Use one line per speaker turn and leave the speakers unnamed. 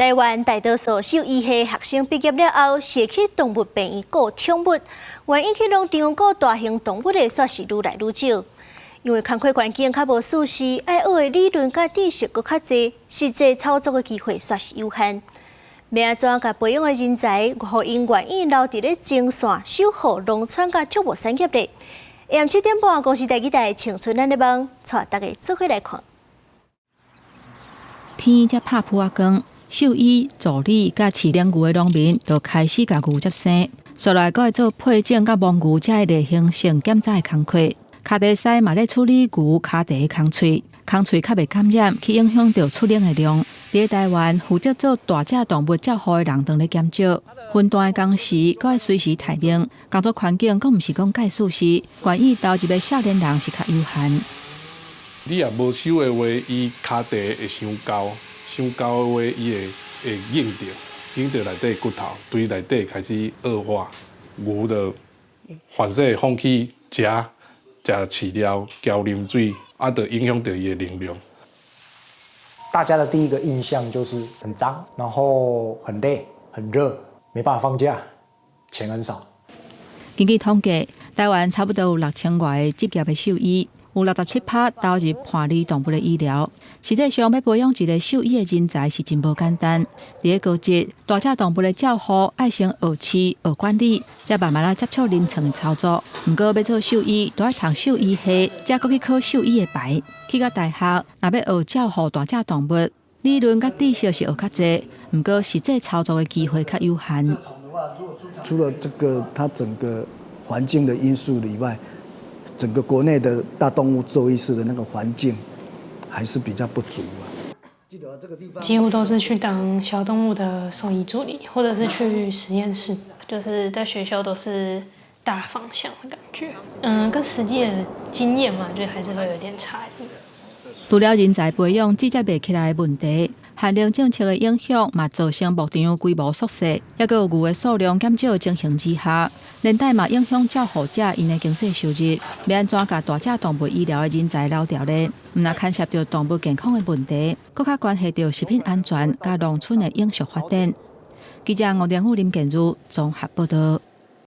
台灣大多數獸醫系學生畢業了後，是會去動物病院顧寵物，願意去農場顧大型動物的，煞是愈來愈少。因為工課環境較無舒適，愛學的理論佮知識閣較濟，實際操作的機會煞是有限。欲按怎共培養的人才，予𪜶願意留佇咧前線守護農村佮畜牧產業咧？下暗7點半，公視第二台青春咱的夢，帶大家做伙來看。
天才拍噗仔光，獸醫助理佮飼養牛的農民就開始共牛接生，紲來閣會做配種佮母牛這例行性檢查的工課。跤蹄師嘛咧處理牛跤蹄的空喙，空喙較袂感染，去影響著出奶的量。佇台灣，負責做大隻動物照護的人當咧減少，分段的工時，閣愛隨時待命，工作環境閣毋是講蓋舒適，願意投入的少年人是較有限。
你若無守的話，伊跤蹄會傷厚，傷厚的話，伊會會硬著，硬著內底骨頭，對內底開始惡化，牛就反正會放棄食食飼料、交啉水，啊，就影響著伊的能量。
大家的第一個印象就是很髒，然後很累、很熱，沒辦法放假，錢很少。
根據統計，台灣差不多有6000外个執業的獸醫，有67%投入伴侶動物的醫療。實際上，欲培養一个獸醫的人才是真無簡單。佇個高職，大隻動物的照護愛先學飼、學管理，才慢慢仔接觸臨床的操作。毋過，欲做獸醫，都愛讀獸醫系，才閣去考獸醫的牌。去到大學，若欲學照護大隻動物，理論佮知識是學較濟，毋過實際操作的機會較有限。
除了這個，它整個環境的因素以外，整個國內的大動物獸醫師的那個環境還是比較不足啊。
幾乎都是去當小動物的獸醫助理，或者是去實驗室，就是在學校都是大方向的感覺。跟實際的經驗嘛，就還是會有點差異。
除了人才培養接袂起來的問題，限奶政策的影響嘛，造成牧場規模縮細，抑閣有牛的數量減少的情形之下，連帶嘛影響照護者𪜶的經濟收入。欲按怎共大隻動物醫療的人才留牢咧？毋但牽涉著動物健康的問題，閣較關係著食品安全佮農村的永續發展。記者吳連富、林建如綜合報道。